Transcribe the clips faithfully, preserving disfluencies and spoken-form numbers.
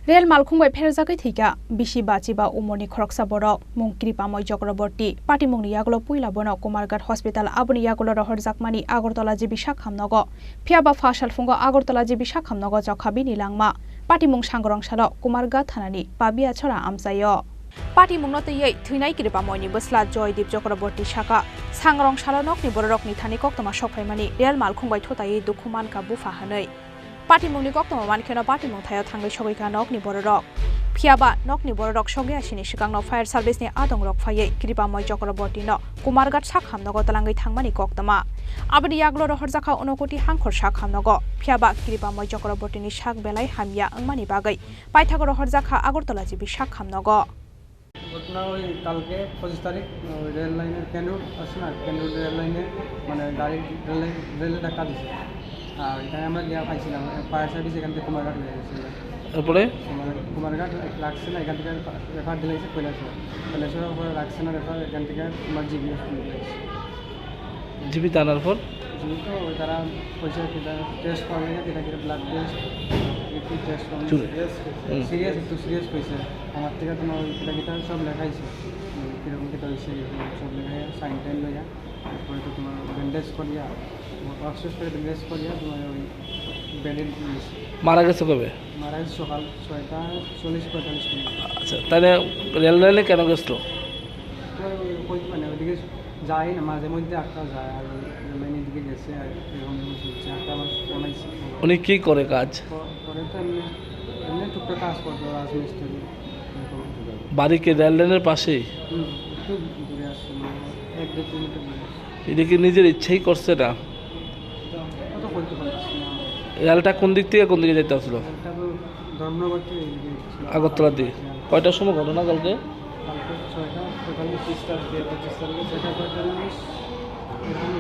Rel malkhung bai pherjagwi thwikha bisi bachiba umorni khoroksa borok, mung Kripamoi Chakraborty. Patimungni yagulo puila bono Kumarghat Hospital, aboni yagulo rohorjakmani Agartala G B sakhamnogo. Phiyaba pha salphungo Agartala G B sakhamnogo chokha bini langma. Patimung sangrong salo Kumarghat thanani Pabiachora amchaio. Patimungno twiwi thwinai Kripamoini bwsla Joydeep Chakraborty saka, sangrong salo nokni bororokni thani koktwma sokphaimani rel malkhung bai thutaiwi dukhu mankha bupha hwnwi. Patimungni koktwma mankheno patimung thaio thangwi sogwikha nokni bororok. Phiyaba nokni bororok sogwi asini swkangno fire service ni adongrok phaiwi Kripamoi Chakraborty no Kumarghat sakhamnogo twlangwi thangmani koktwma. Aboni yagulo rohorjakha Unakoti Hangkhor sakhamnogo. Phiyaba Kripamoi Chakraborty ni sak belai hamya wngmani bagwi paithago rohorjakha Agartala G B sakhamnogo. ঘটনা ওই কালকে পঁচিশ তারিখ, ওই রেল লাইনের can't road আছে না, can't road rail লাইনে মানে গাড়ি রেলে, রেলে ধাক্কা দিছে। আর এখানে আমরা গিয়ে পাইছিলাম, ফায়ার সার্ভিস এখান থেকে কুমারঘাট হয়ে গেছিল। তারপরে? কুমারঘাট, কুমারঘাট রাখছে না, এখান থেকে রেফার দিলাইছে কৈলাসহর। কৈলাসহর পরে রাখছে না রেফার, এখান থেকে তোমার জিবি হসপিটাল দিলাইছে। জিবিত আনার পর? জিবিত ওই তারা কইছে কিতা টেস্ট করা লাগে, কিতা কিতা ব্লাড টেস্ট, একটু টেস্ট করা চুল। সিরিয়াস, হুম। সিরিয়াস, একটু সিরিয়াস কইছে। আমার থেকে তোমার ওই কিতা কিতা সব লেখাইছে। উম, কিরকম কিতা হইছে, এরকম সব লেখাইয়া, সাইন টাইন লইয়া, তারপরে তো তোমার ব্যান্ডেজ করিয়া, তোমার ওয়াশ করিয়া, ব্যান্ডেজ করিয়া, তোমার ওই বেডে নিয়েছে। মারা গেছে কবে? মারা গেছে সকাল ছয়টা চল্লিশ পঁয়তাল্লিশ মিনিট। আচ্ছা, তাহলে রেল লাইনে কেন গেছিল? তো ওই, ওই মানে ওইদিকে যায় না, মাঝে মধ্যে একটা যায়, আর ওই রেল লাইনের দিকে গেছে, আর এরকম জিনিস হচ্ছে, একটা আমার ফোন আইছে। উনি কি করে কাজ? প-, পরে তো এমনি, এমনি টুকটাক কাজ করতো, রাজমিস্ত্রি, এরকম। বাড়ি কি রেল লাইনের পাশেই? হুম, একটু দূরে আসছে, মানে, এক দেড় কিলোমিটার দূরে আসছে। এটা কি নিজের ইচ্ছেই করছে না? এটা তো বলতে পারছি না। রেলটা কোন দিক থেকে কোন দিকে যাইতে আসলো? রেলটা তো ধর্মনগর থেকে এদিকে এসেছিল। আগরতলার দিকে। হ্যাঁ। কয়টার সময় ঘটনা কালকে? কালকে ছয়টা পঁয়তাল্লিশ, ছয়টা পঁয়তাল্লিশ, এখানে।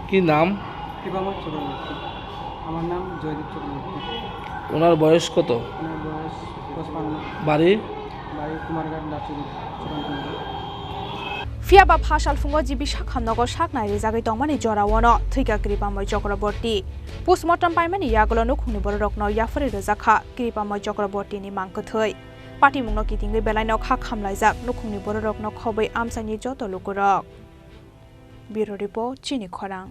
কি নাম? কৃপাময় চক্রবর্তী। আমার নাম জয়দীপ চক্রবর্তী। ওনার বয়স কত? ওনার বয়স পঁচপান্ন। বাড়ি? বাড়ি কুমারঘাট, দাসুরি, Sukantanagar. Phiyaba pha salphungo G B sakhamnogo saknai rijagwi tongmani jorao no thwikha Kripamoi Chakraborty. Postmortem paimani yagulo nukhungni bororokno yaphari rwjakha Kripamoi Chakraborty ni mang kwthwi. Patimungno kitingwi belaino kha khamlaijak nukhungni bororokno khobwi amchaini joto lukurok. Bureau Report, Chini Khorang.